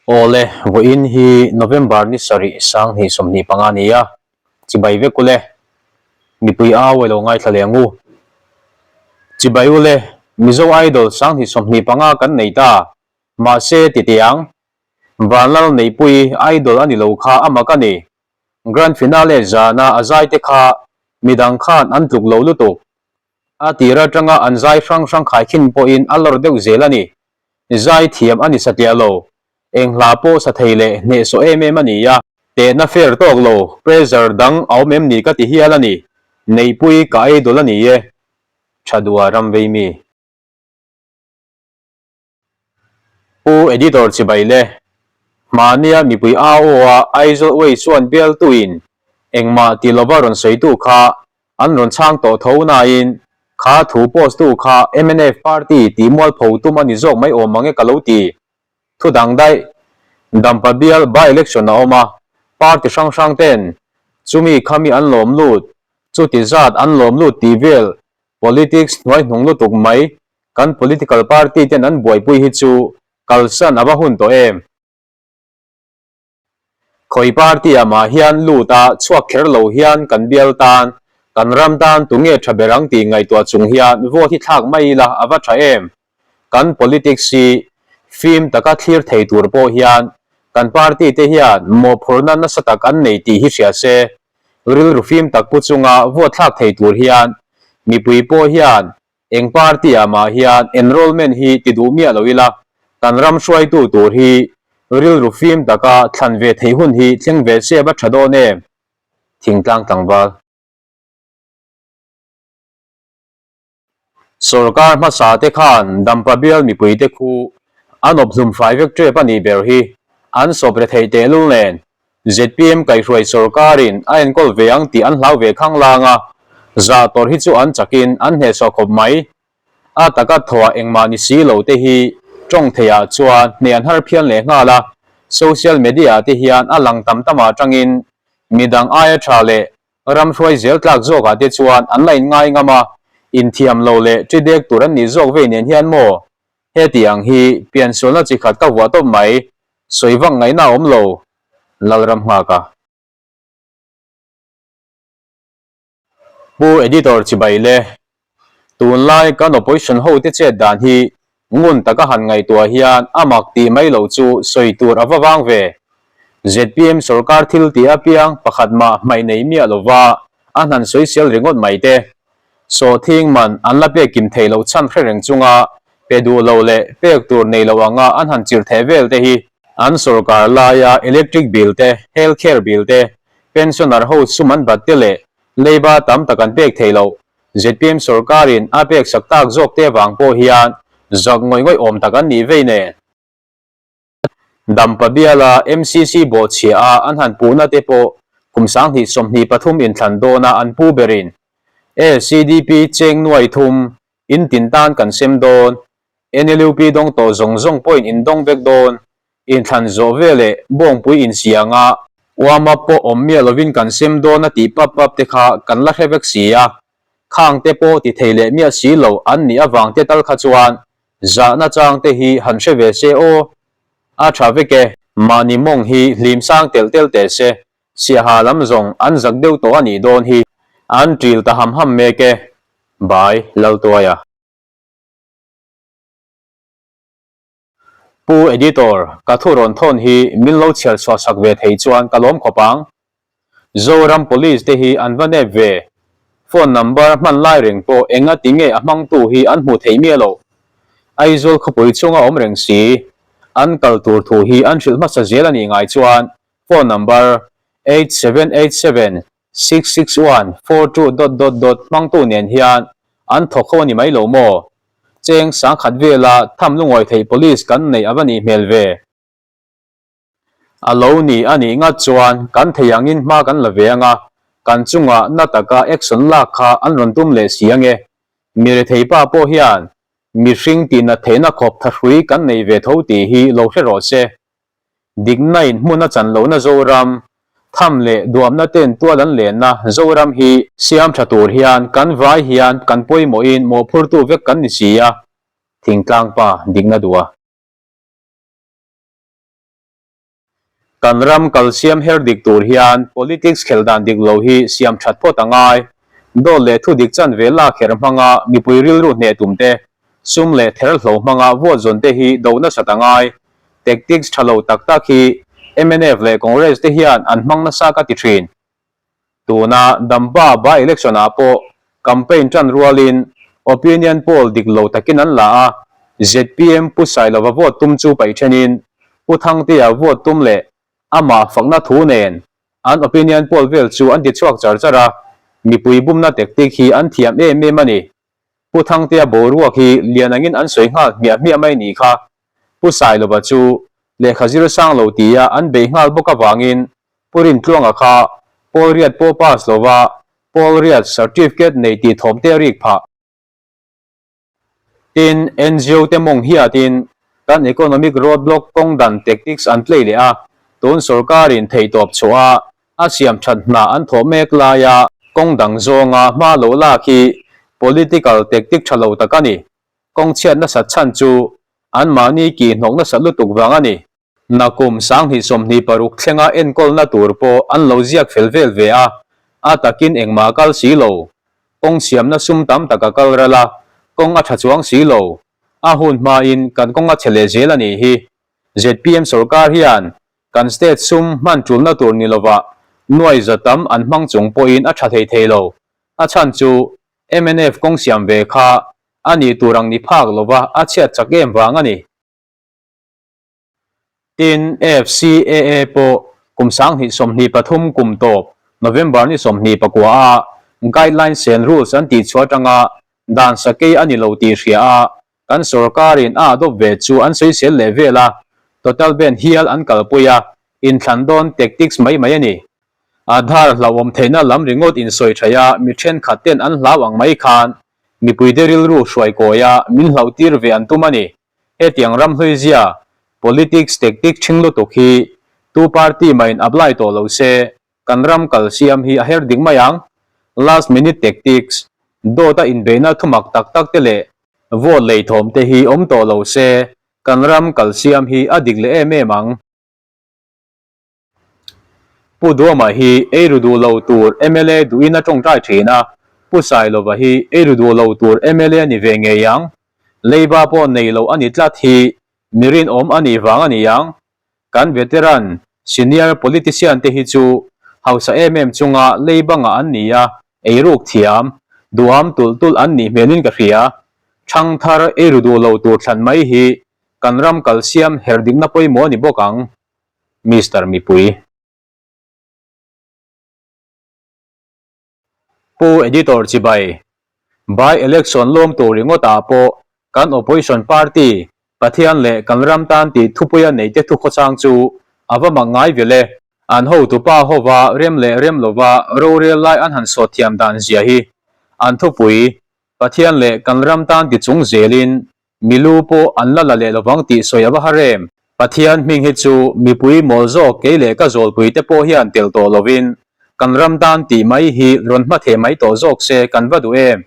Awle, vawiin hi November ni sarih 2025 a ni a, chibai vek ule. Mipui au elo ngaithla leh ang u. Chibai ule, Mizo Idol 2025 kan nei ta, mahse ti teh ang. Vanlal Neihpui Idol a ni lo kha a mak a ni. Grand Finale zana a zai te kha midang khan an tluk lo lutuk. A tir atanga an zai hrang hrang khaikhin pawhin a lawr deuh zel a ni. Zai thiam a ni satliah lo. Eng hla pawh sa thei leh hnehsawh em em a ni a. Tehna fair tawk lo, pressure dang a awm em ni ka ti hial a ni. Neihpui ka idol a ni e. Tha dua ram vei mi. Pu Editor chibai le. Hmahnia mipui au aw a Aizawl Way chuan bialtuin engmah ti lova rawn sawitu kha an rawn chhang tawh tho nain kha thu post tu kha mnf party tih mualpho tum a ni zawk mai awm ang e ka lo ti. Thu dang daih, Dampa bial by election a awm a, party hrang hrang ten chumi khami an lawm lut, chuti zat an lawm lut tih vel politics hnuaihnung lutuk mai Kan political party ten an buaipui hi chu kalsan a va hun tawh em? Khawi party ah mah hian lut a chhuak kher lo hian kan bial tan, kan ram tan tunge tha ber ang tih ngaihtuah chung hian vote hi thlak mai ila a va tha em? Kan politics hi fim taka thlir thei tur pawh hian kan party te hian mawhphurhna nasa tak an nei tih hi hria se, rilru fim tak pu chunga vote thlak thei tur hian mipui pawh hian Eng party ah mah hian enrollment hi ti duh miah lo ila, kan ram hruaitu tur hi rilru fim taka thlan ve theih hun hi thleng ve se va tha dawn em? Thingtlang tlangval. Sorkar hmasa te khan Dampa bial mipui te khu an awp hlum fai vek tep a nih ber hi an sawp rethei tehlul nen Zpm kaihhruai sorkarin a enkawl ve ang tih an hlau ve khanglang a, zah tawrh hi chu an chakin an hnehsawh khawp mai. A taka thawhah engmah ni si lo te hi tawng theiah chuan hneh an har phian leh nghal a, social media ah te hian a lang tam tam ah tangin midang aia tha leh ram hruai zel tlak zawkah te chuan an la inngai ngam a, inthiam lo leh ṭi dek tur an nih zawk vei nen hian maw? Heti ang hi piansualna chi khat ka vuah tawp mai, sawi vak ngaihna a awm lo, Lalram nghak a. Pu Editor chibai le, tunlai kan opposition ho te chet dan hi ngun taka han ngaihtuah hian a mak tih mai loh chu sawi tur a va vang ve. Zpm sorkar thil tih apiang pakhat mah hmaih nei miah lova a hnan sawisel ringawt mai te. Sawhthing man an la pek kim theih loh chhan hre reng chunga pe duh lo leh pek tur nei lo anga an han chirh theh vel te hi an sorkar laia electric bill te, health care bill te, pensioner ho sum an bat te leh leiba tam tak an pek theih loh zpm sorkarin a pek sak tak zawk te avang pawh hian zak ngawih ngawih awm tak an nih vei nen. Dampa biala MCC bawhchhia a an han puhna te pawh kum 2023 inthlan dawna an pu berin ACDP cheng nuai thum in tin tan kan sem dawn, NLUP dawng tawh zawng zawng pawhin in dawng vek dawn, inthlan zawh veleh bawngpui insianga warm up pawh awm miah lovin kan sem dawn a tih pap pap te kha kan la hre vek si a, khang te pawh ti thei leh miah si lo an nih avang te tal kha chuan Zahna chang te hi han hre ve se aw. A tha vek e. Mahni mawng hi hlim sang telh telh teh se. Siaha lam zawng an zak deuh tawh a nih dawn hi. An ṭil ta ham ham mek e. Bai Laltuaia. Pu Editor, ka thu rawn thawn hi min lo chhiar chhuah sak ve thei chuan ka lawm khawp ang. Zoram Police te hi an va nep ve. Phone number hman lai reng pawh enga ti nge a hmangtu hi an hmuh theih miah loh. Aizawl khawpui chunga awm reng si, an kal tur thu hi an hrilh hmasa zel a nih ngai chuan phone number 878766142 dot dot dot hmangtu nen hian an thawk ho a ni mai lo maw? Cheng sangkhat vela tham lungawi theih police kan neih a va nih hmel ve. A lo ni a nih ngat chuan kan thei angin hma kan la ve anga, kan chungah na taka action lak kha an rawn tum leh si ange. Mi rethei pa pawh hian mihring tihnat theihna khawp thahrui kan nei ve tho tih hi lo hre rawh se. Dikna in hmun a chan lohna Zoram, tham leh duamna ten tual an lenna Zoram hi siam tha tur hian kan vai hian kan pawimawhin mawhphurtu vek kan ni si a, thingtlang pa dikna duh a. Kan ram kal siam her dik tur hian politics khelh dan dik lo hi siam that phawt a ngai. Dawt leh thu dik chan ve lak kher hmanga mipui rilru hneh tum te, sum leh ther hlo hmanga vote zawn te hi do nasat a ngai. Tactics tha lo tak tak hi mnf leh Congress te hian an hmang nasa ka ti thin. Tuna Dampa by-election ah pawh campaign tan rualin opinion poll dik lo takin an la a, zpm Pu Sailova vote tum chu paih thenin Pu Thangtea vote tum leh amah fakna thu nen an opinion poll vel chu an ti chhuak char char a, mipui bumna tactic hi an thiam em em a ni. Pu Thangtea boruak hi lian angin an sawi nghal hmiah hmiah mai nih kha. Pu Sailova chu lehkha zir sang lo tia an bei nghal bawk avangin Pu Rintluanga kha Pawl Riat pawh pass lova Pawl Riat certificate nei tih thawm te a rik phah. Tin, NGO te mawng hiatin kan economic roadblock kawng dan tactics an play leh a, tun sorkarin theihtawp chhuah a a siam that hna an thawh mek laia kawng dang zawnga hma lo lak hi political tactic tha lo tak a ni. Kawng chhiat nasat chhan chu anmahni kih hnawk nasat lutuk vang a ni. Nakum 2026 thlenga enkawlna tur pawh an lo ziak fel vel ve a, a takin engmah a kal si lo. Kawng siamna sum tam tak a kal ral a, kawng a tha chuang si lo. A hun hmain kan kawng a chhe leh zel a nih hi. Zpm sorkar hian kan state sum hman tulna tur ni lovah nuai za tam an hmang chung pawhin a tha thei thei lo. A chhan chu mnf kawng siam ve kha a nih tur ang ni phak lova a chhiat chak em vang a ni. Tin, FCAA pawh kum 2023 kum tawp November ni 24 a Guidelines and Rules an tihchhuah atanga dan sakei a ni lo tih hria a, kan sorkarin a adopt ve chu an sawisel leh vel a, total ban hial an kalpui a, inthlan dawn tactics mai mai a ni. Aadhaar hlauhawm theihna lam ringawt insawi thaih a, mi thenkhat ten an hlau ang mai khan mipuite rilru hruai kawi a, min hlauhtir ve an tum a ni. Hetiang ram hlui zia, politics tactic ṭhing lutuk hi tu party mahin apply tawh lo se, kan ram kal siam hi a her dik mai ang. Last minute tactics, dawt a inbeihna thumak tak tak te leh vote lei thawm te hi awm tawh lo se, kan ram kal siam hi a dik leh em em ang. Pu Duama hi ei ru duh lo tur mla duhin a tawngtai thin a, Pu Sailova hi ei ru duh lo tur mla a ni ve ngei ang. Leiba pawh nei lo a ni tlat hi mi rinawm a nih vang a ni ang. Kan veteran, senior politician te hi chu hausa em em chunga leiba ngah an ni a, eiruk thiam, duham tulh tulh an nih hmelin ka hria. Thangthar ei ru duh lo tur thlan mai hi kan ram kalsiam herh dikna pawimawh a ni bawk ang. Mister Mipui. Pu Editor Chibai, By election lawm tur ringawt ah pawh kan opposition party Pathian leh kan ram tan tih thupuia neite thukhawchang chu a va mak ngai vel e. An hotupa hova rem leh rem lova rorel lai an han sawt thiam dan zia hi an thupui Pathian leh kan ram tan ti chung zelin Milu pawh an la la leh lovang tih sawi a va har em? Pathian hming hi chu mipui mawl zawk kei leh ka zawlpui te pawh hian tel tawh lovin kan ram tan tih mai hi rawn hma theh mai tawh zawk se kan va duh em?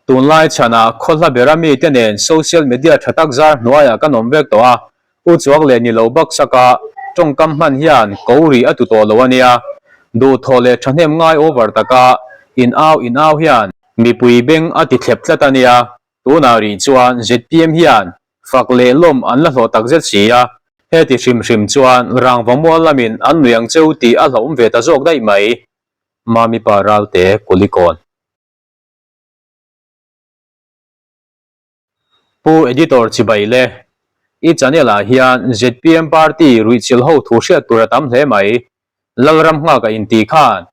Tunlai chhanah khawhla bera mite nen social media tha tak zar hnuaiah kan awm vek tawh a, U chuak leh ni lo baksaka tawngkam hman hian ko ri a tu tawh lo a nia. Duhthawh leh thahnem ngai over taka in au in au hian mipui beng a ti thlep tlat a nia. Tunah rih chuan zpm hian fak leh lawm an la hlawh takzet si a, heti hrim hrim chuan rangva mual lamin an nui ang cheu tih a hlauhawm ve ta zawk daih mai. Mami pa Ralte Kulikawn. Pu Editor Chibai le, i channel ah hian zpm party ruihchilh ho thu hriat tur a tam hle mai. Lalram nghak a inti khan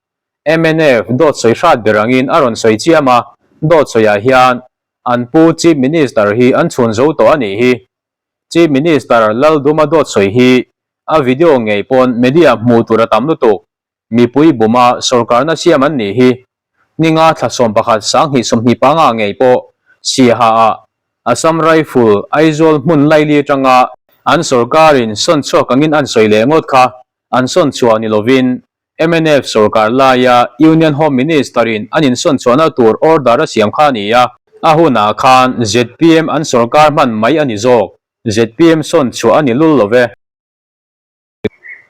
mnf dawt sawi hrat ber angin a rawn sawi chiam a, dawt sawiah hian an pu Chief Minister hi an chhun zo tawh a nih hi. Chief Minister Lalduma dawt sawi hi a video ngei pawn media hmuh tur a tam lutuk. Mipui buma sorkarna siam an nih hi ninga thla 11 2025 ngei pawh Siaha ah Assam Rifle Aizawl hmun laili atanga an sorkarin sawn chhuak angin an sawi leh ngawt kha an sawn chhuah ni lovin mnf sorkar laia Union Home Minister in an insawn chhuahna tur order a siam kha a ni a, a hunah khan zpm an sorkar hman mai a ni zawk, zpm sawn chhuah a ni lul lo ve.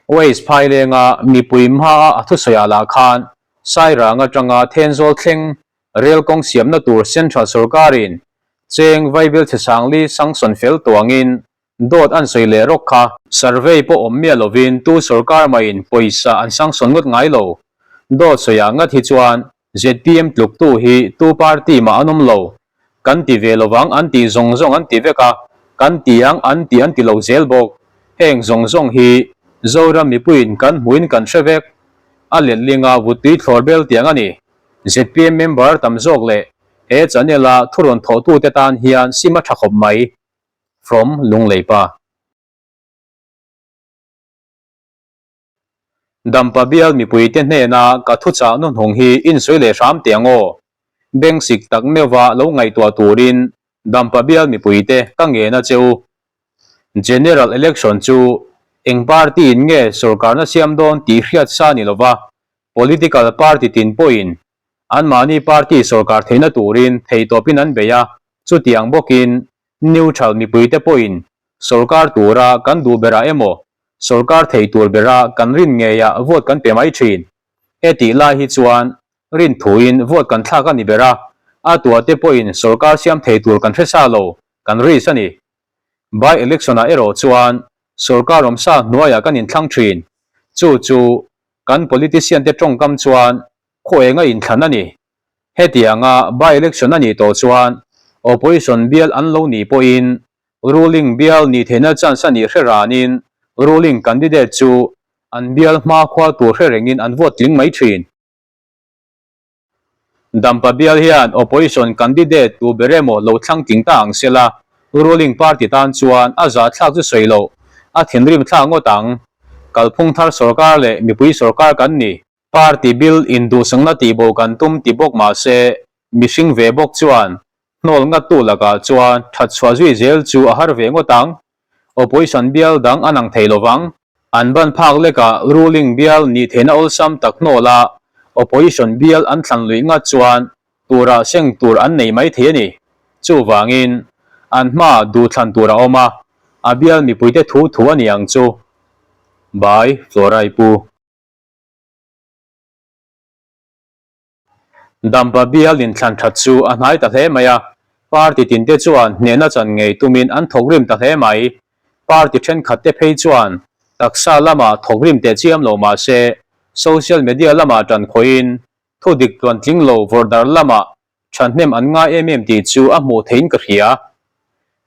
Waze phailenga mipui hmaa a thusawiah lah khan Sairang atanga Thenzawl thleng rel kawng siamna tur Central sorkarin cheng Vaibel Chhesangli sanction fel tuangin dawt an sawi leh rawk kha. Survey pawh awm miah lovin tu sorkar mahin pawisa an sanction ngawt ngai lo. Dawt sawiah ngat hi chuan zpm tluktu hi tu party mah an awm lo. Kan ti ve lovang an tih zawng zawng an ti vek a, kan ti ang an ti an ti lo zel bawk. Heng zawng zawng hi Zoram mipuiin kan hmuin kan hre vek. A letlinga vuttui thlawr bel tiang a ni. Zpm member tam zawk leh he channel a thurawn thawhtute tan hian sim a tha khawp mai. From Lungleipa. Dampa bial mipuite hnena ka thuchah hnuhnung hi insawi leh hram teh ang aw. Beng sik tak meuha lo ngaihtuah turin Dampa bial mipuite ka ngen a che u. General Election chu eng party in nge sorkarna siam dawn tih hriat sa ni lova political party tin pawhin anmahni party sorkar theihna turin theihtawpin an bei a, chutiang bawkin neutral mipuite pawhin sorkar tura kan duh berah emaw Sorkar thei tur bera kan rin ngeiah vote kan pe mai thin. Hetih lai hi chuan rin thuin vote kan thlak a ni ber a, a tuahte pawhin sorkar siam thei tur kan hre sa lo, kan risk a ni. By election ah erawh chuan sorkar awmsa hnuaiah kan inthlang thin. Chu chu kan politician te tawngkam chuan khaw enga inthlan a ni. Hetianga by election a nih tawh chuan opposition bial an lo nih pawhin Ruling bial nih theihna chance a nih hre ranin ruling candidate chu an bial hma khua tur hre rengin an vote tling mai thin. Dampa bial hian opposition candidate tu ber emaw lo thlang tling ta ang sela, ruling party tan chuan a zahthlak chu sawi loh, a thinrim thlak ngawt ang. Kalphung thar sorkar leh mipui sorkar kan ni. Party bil induhsakna tihbo kan tum ti bawk mah se, mihring ve bawk chuan hnawl ngattu lakah chuan that chhuah zui zel chu a har ve ngawt ang. Opposition bial dang an ang thei lovang. An ban phak lekah ruling bial nih theihna awlsam tak hnawla opposition bial an thlan luih ngat chuan turah seng tur an nei mai thei a ni. Chuvangin, an hmaah duhthlan tur a awm a, a bial mipuite thu thu a ni ang chu. By Florai Pu. Dampa bial inthlan that chu a hnai ta hle mai a, party tinte chuan hnehna chan ngei tumin an thawk rim ta hle mai. Party thenkhat te phei chuan taksa lamah thawk rim teh chiam lo mah se social media lamah tan khawihin thu dik tluan tling lo vawrhdar lamah thahnem an ngai em em tih chu a hmuh theihin ka hria.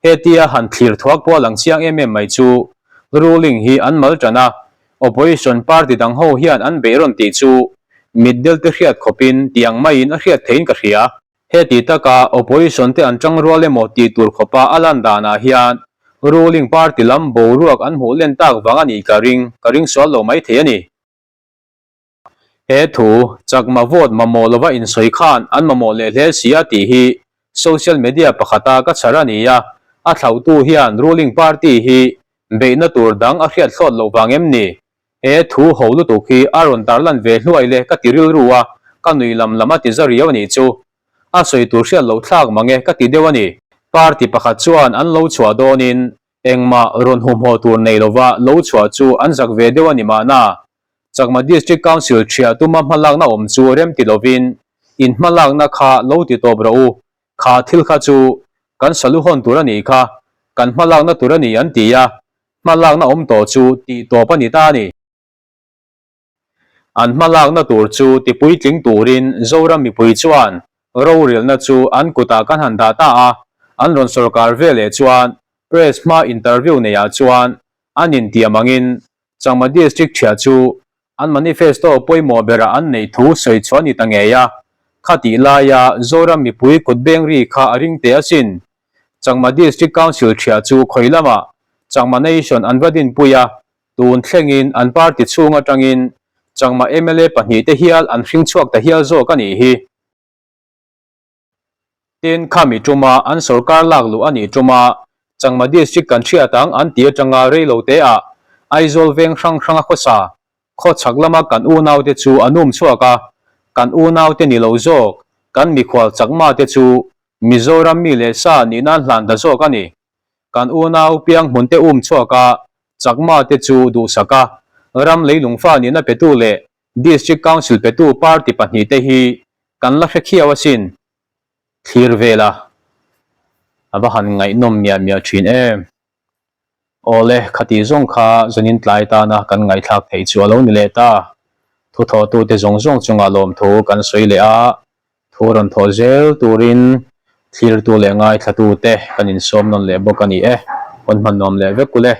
Hetia han thlir thuak pawh a lang chiang em em mai chu ruling hi an mal tan a, opposition party dang ho hian an beih rawn tih chu mitdel te hriat khawpin tih ang maiin a hriat theihin ka hria. Heti taka opposition te an tang rual emaw tih tur khawpa a lan danah hian ruling party lam boruak an hmuh len tak vang a nih ka ring, ka ring sual lo mai thei a ni. He thu, Chakma vote mamawh lova insawi khan an mamawh leh hle si a tih hi social media pakhata ka chhar a ni a, a thlauhtu hian ruling party hi beihna tur dang a hriat hlawt loh vang em ni? He thu ho lutuk hi a rawn tarlan ve hluai le ka ti rilru a, ka nui lam lam a ti za riau a nih chu. A sawi tur hriat loh thlak mang e ka ti deuh a ni. Party pakhat chuan an lo chhuah dawnin engmah rawn humhawh tur nei lova lo chhuah chu an zak ve deuh a ni mahna. Chakma District Council thiah tuma hmalakna awm chu rem ti lovin, in hmalakna kha lo ti tawp rawh u, kha thil kha chu kan salu hawn tur a nih kha, kan hmalakna tur a ni an ti a, hmalakna awm tawh chu tih tawp a ni ta a ni. An hmalakna tur chu ti puitling turin Zoram mipui chuan rorelna chu an kutah kan han dah ta a, an rawn sorkar veleh chuan press hma interview neiah chuan an intiam angin Changma District thiah chu an manifesto pawimawh berah an neih thu sawi chhuah a ni ta ngei a, khatih laia Zoram mipui kut beng ri kha a ring teh asin. Changma District Council thiah chu khawi lamah Changma Nation an va dinpui a, tun thlengin an party chhung atangin Changma mla pahnihte hial an hring chhuak ta hial zawk a nih hi. Tin, khami tuma an sorkar lak luh a nih tuma Changma District kan hriat ang an ti atanga reilo te ah Aizawl veng hrang hranga khawsa khawchhak lama kan unaute chu an um chhuak a, kan unaute ni lo zawk kan mikhual Chakma te chu Mizoram mi leh sa nih nan hlan ta zawk a ni. Kan unau piang hmun te um chhuak a, Chakma te chu duhsak a. Ram leilungfa nihna petu leh District Council petu party pahnihte hi kan la hre khiau asin. Thlir vel a, a va han ngaihnawm miah miah thin em. Awle, khati zawng kha zanin tlai tana kan ngaihthlak theih chu a lo ni leh ta. Thuthawhtute zawng zawng chungah lawmthu kan sawi leh a, Thu rawn thawh zel turin thlirtu leh ngaithlatute kan insawm nawn leh bawk a ni e. Hawn hman nuam leh vek u le.